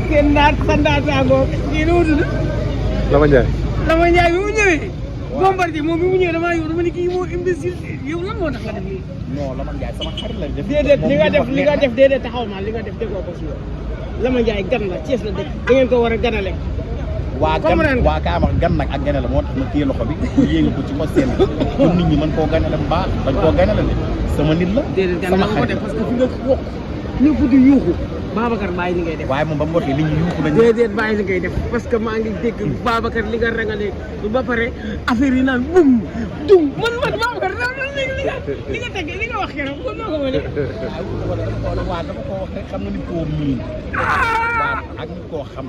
kenn naat sandaat saa ngoog kii nu mu tudd. Lama Ndiaye. Lama Ndiaye bi mu ñëwee. Bombardier moom bi mu ñëwee damaa yow dama ne kii moo imbécile yow lan moo tax nga def lii. non Lama Ndiaye sama xarit la def. déedéet li nga def déedéet taxaw ma li nga def déggoo ko si yow. Lama Ndiaye gan la Thiès la dëkk da ngeen ko war a ganale. waa kaama gan nag ak ganale moo tax ma téye loxo bi yéegi ko ci mo seen pour nit ñi mën koo ganale bu baax dañ koo ganale de sama nit la. déedéet gan la ko def parce que fi nga wokk ñëpp di yuuxu Babacar bàyyi li ngay def. waaye moom ba mu wootee nit ñi yuuxu nañu. déedéet bàyyi li ngay def parce que maa ngi dégg Babacar li nga rangale ba pare affaire yi naan bum dum man Babacar li nga teg li nga wax keroog kon noo ko ma def. waaw dama ko wax rek xam nga nit koo miin. waaw ak nit koo xam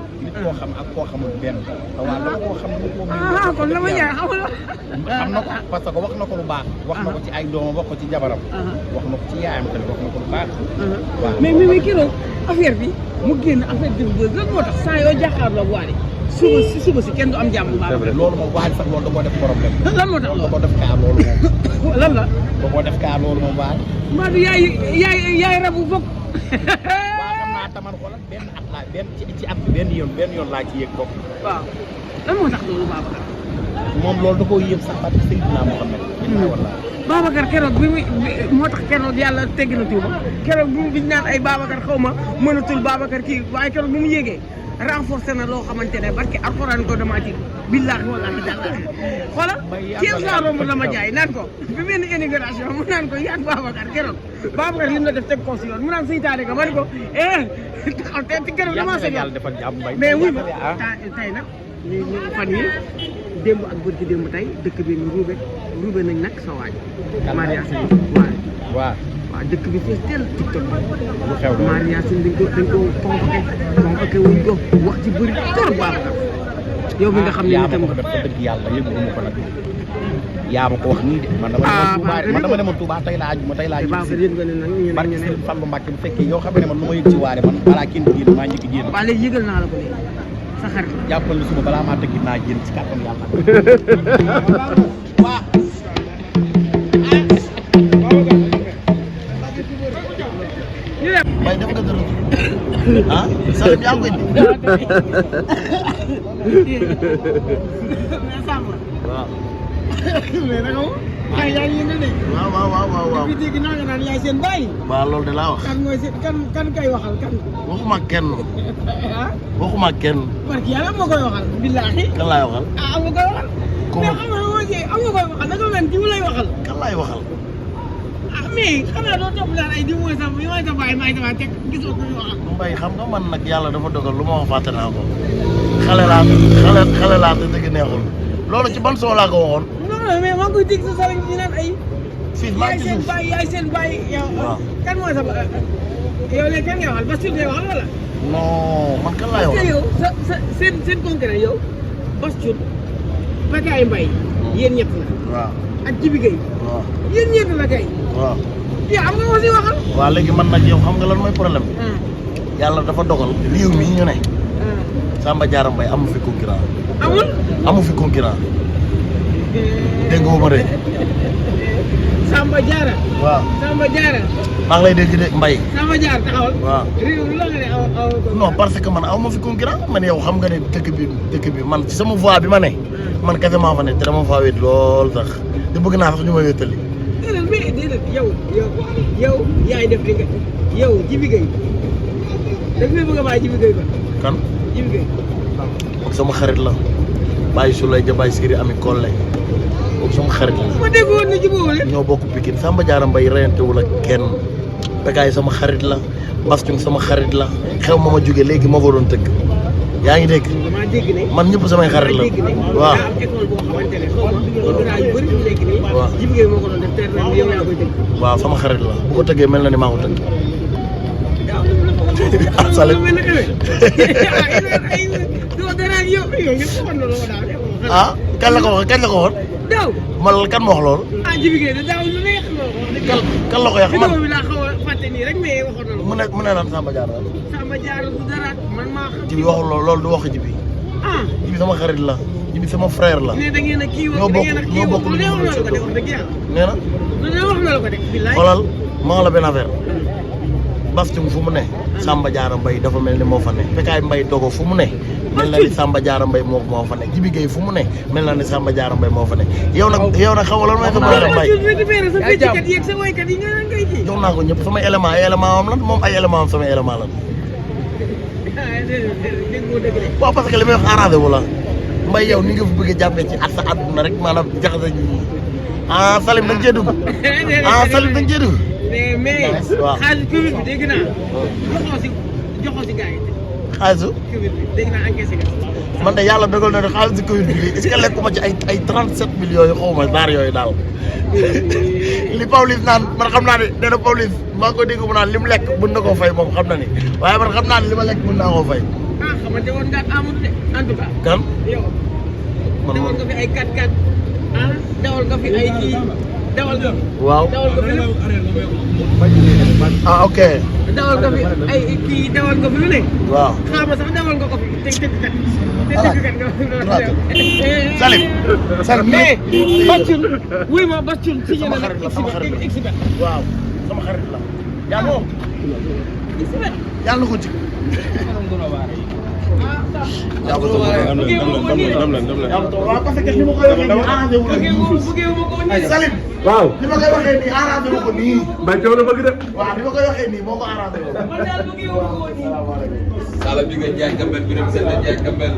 ak koo xamul benn. waaw dama koo xam nit koo miin. kon Lama Ndiaye xamul. xam na ko parce que wax na ko lu baax. wax na ko ci ay doomam wax ko ci jabaram. wax na ko ci yaayam tamit wax na ko lu baax. waaw mais keroog affaire bi mu génn affaire bi bu lan moo tax saa yoo jàkkaarloo waale suba si kenn du am jàmm Babacar. loolu moom waale sax loolu da koo def problème. lan moo tax loolu da koo def kaa loolu moom. lan la. da koo def kaa loolu moom waale. mbaa du yaay rabu bopp. waaw xam naa taman xoolal benn at laa ci at bi benn yoon laa ci yëg bopp. waaw lan moo tax loolu Babacar. moom loolu da koo yëg sax parce que Seydina Mohamed. Babacar keroog bi muy moo tax keroog yàlla tegg na tuuma keroog bi ñu naan ay Babacar xaw ma mënatul Babacar kii waaye keroog bi mu yéegee renforcé na loo xamante ne barke alxuraan ko dama ci billaahi wallaahi tallaahi xoolal Thiès laa romb Lama Ndiaye naan ko bi benn intégration mu naan ko yaag Babacar keroog Babacar li mu la def teg ko si yoon mu naan seytaane ko ma ne ko taxaw te keroog dama sa mais oui ma tey nag ñu fan yi démb ak bërki démb tey dëkk bi ñu ruube nañ nag sa waaj Maria Sine waaw dëkk bi fees teel TikTok lu xew la Maria Sine dañ ko convoqué wuñ ko wax ci bëri trop Babacar yow mi nga xam ne itam ko def ko dëgg yàlla yëgu ma ko nag yaa ma ko wax nii de man dama demoon Touba tey laa aju ma tey laa aju Babacar yëg nga ne nag ñu barke Sëriñ Fallu Mbàkke bu fekkee yow xam ne man lu ma yëg ci waare man balaa kenn génn maa njëkk génn waaw léegi yëgal naa la ko léegi sa xarit jàppal na suba balaa maa tëgg naa génn ci kàttan yàlla waaw bay def nga dara ah salim yaa ngi waaw mais nag ay yaa ngi yëngal de waaw bi dégg naa nga naan yaay seen bàyyi waaw loolu de laa wax kan mooy seen kan kay waxal kan waxuma kenn ah waxuma kenn parce que yàlla moo koy waxal billaahi kan laay waxal am nga koy waxal mais xam nga moo ci am nga koy waxal da nga mel diw lay waxal kan laay waxal mais xanaa doo topp daal ay diw mooy sa bàyyi maay sama teg gisoo ko ñu waxal Mbaye xam nga man nag yàlla dafa dogal lu ma wax fàtte naa ko xale laa te dëgg neexul loolu ci ban soo laa ko waxoon non mais maa ngi koy dégg sa sëriñ ñu naan ay fii maa ngi ci suuf yaay seen bàyyi yow kan mooy sa yow léegi kan ngay waxal Bass Thioung ngay waxal wala non man kan laay waxal yow sa seen concret yow Bass Thioung Bakaye Mbaye yéen ñett la waaw ak Jibi Gueye waaw yéen ñett la kay waaw yow am nga aussi waxal waaw léegi man nag yow xam nga lan mooy problème yàlla dafa dogal réew mi ñu ne Samba Diarra Mbaye amu fi concurrent amu fi concurrent dégg nga ma de Samba Diarra waaw Samba Diarra maa ngi lay dégg de Mbaye Samba Diarra taxawal waaw réew lu la nga ne aw non parce que man aw ma fi concurrent man yow xam nga ne dëkk bi man ci sama voix bi ma ne man kese maa fa ne te dama faa wét lool sax te bëgg naa sax ñu ma wéttali déedéet yow yaay def li nga yow Jibi Gueye daf may bëgg a bàyyi Jibi Gueye ba kan Jibi Gueye ak sama xarit la bàyyi Souley ja bàyyi Siri Ami Kolle kooku sama xarit la ma dégg woon na jubóole ñoo bokk Pikine Samba Diarra Mbaye reyantewul ak kenn Bakaye sama xarit la Bass Thioung sama xarit la xew ma jóge léegi ma fa doon tëgg yaa ngi dégg maa dégg ne man ñëpp samay xarit la waaw am école boo xamante ne xaw ma yu bëri nekk nii waaw Jibi Gueye moo ko doon def ter na yow yaa koy tëgg waaw sama xarit la bu ko tëggee mel na ni maa ko tëgg ah Salim ah kan la ko waxoon daaw man kan ma wax loolu Jibi Gueye da daaw lu neex kan la ko yàq man bi laa xaw a fàtte nii rek mais waxoon na mu ne lan Samba Diarra Samba Diarra du dara man maa xam Jibi waxul loolu du wax Jibi Jibi sama xarit la Jibi sama frère la ne da ngeen a kii ñoo bokk lu ñu wax na la ko de wax dëgg yàlla nee na lu ne wax na la ko de billaay xoolal maa la benn affaire Bastung fu mu ne Samba Diarra Mbaye dafa mel ni moo fa ne Pekaay Mbaye Dogo fu mu ne mel na ni Samba Diarra Mbaye moo fa ne Jibi Gueye fu mu ne mel na ni Samba Diarra Mbaye moo fa ne yow nag xaw ma lan mooy sa problème Mbaye jox naa ko ñëpp samay élément ay élément am lan moom ay élément am samay élément lan waaw parce que li may wax arrangé wu la Mbaye yow ni nga fi bëgg a jàppee ci at sa àdduna rek maanaam jaxase Salim dañ cee dugg Salim dañ cee dugg mais xaalis Covid bi dégg naa joxoo si gars yi xaalisu Covid bi dégg naa encaissé nga man de yàlla dogal na ne xaalisu Covid bi est-ce que lekkuma ci ay 37 millions yu xaw ma daar yooyu daal li Pawlish naan man xam naa ne nee na Pawlish maa ngi ko dégg mu naan li mu lekk mën na koo fay moom xam na ni waaye man xam naa ne li ma lekk mën naa koo fay xamante woon nga Amadou de en tout cas kan yow dawal nga fi ay 4x4 dawal nga fi ay kii dawal nga waaw dawal nga fi lépp ok dawal nga fi ay kii dawal nga fi lu ne waaw xaama sax dawal nga ko fi tëggkat Salim mais Bathioune wuy ma Bathioune signé na nag Xbet waaw sama xarit la yaa moom Xbet yàlla na ko ci waaw parce que ni ma koy waxee nii arrangé wu la Salim waaw ni ma koy waxee nii arrangé wu ko nii Mbaye coow la bëgg de. waaw ni ma koy waxee nii moo ko arrangé wu Sala bi nga jaay Gambel bi rek seen la jaay Gambel.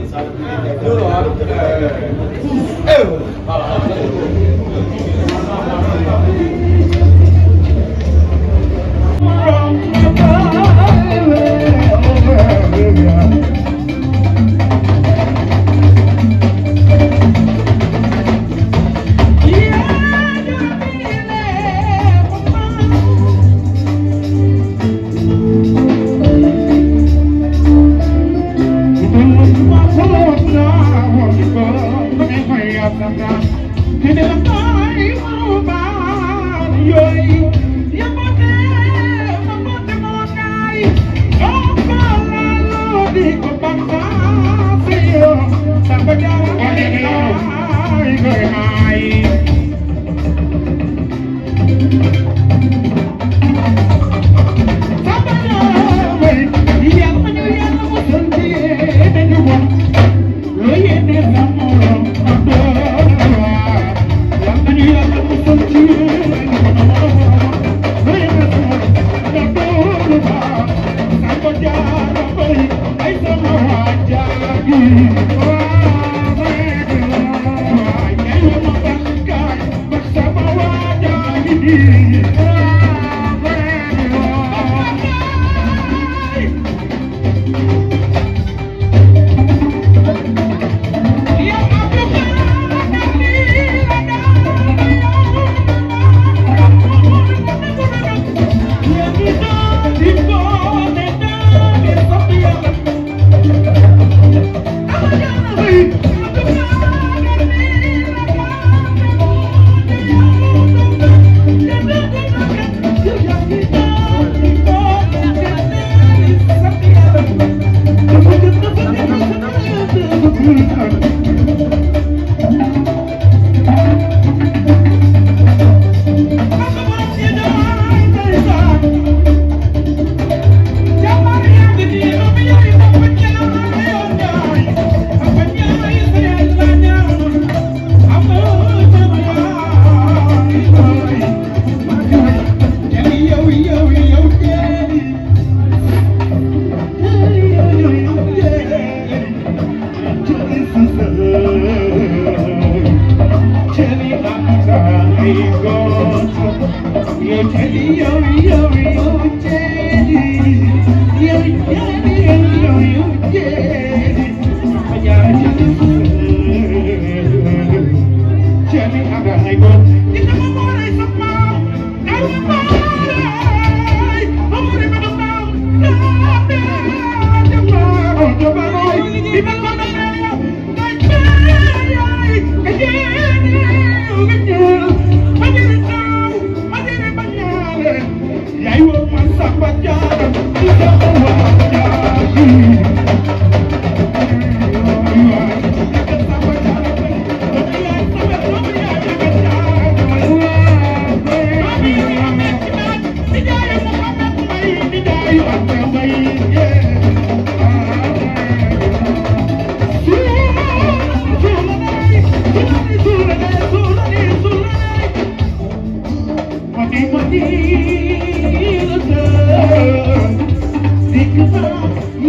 dégg naa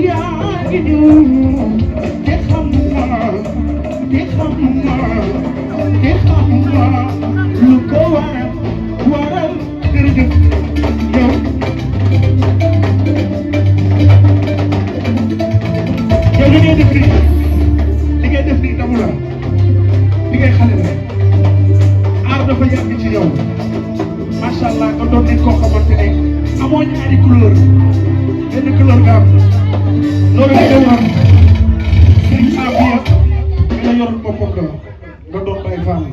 yaa ngi ñëw te xam naa lu ko waral jërëjëf yow yow li ngay def nii damu la li ngay xale la aar dafa yàgg ci yow macha allah nga doon nit koo xamante ne amoo ñaari couleur benn couleur nga am loolu la nga war sëriñ Afia nga la yoroon boppam la nga doon Baye Fall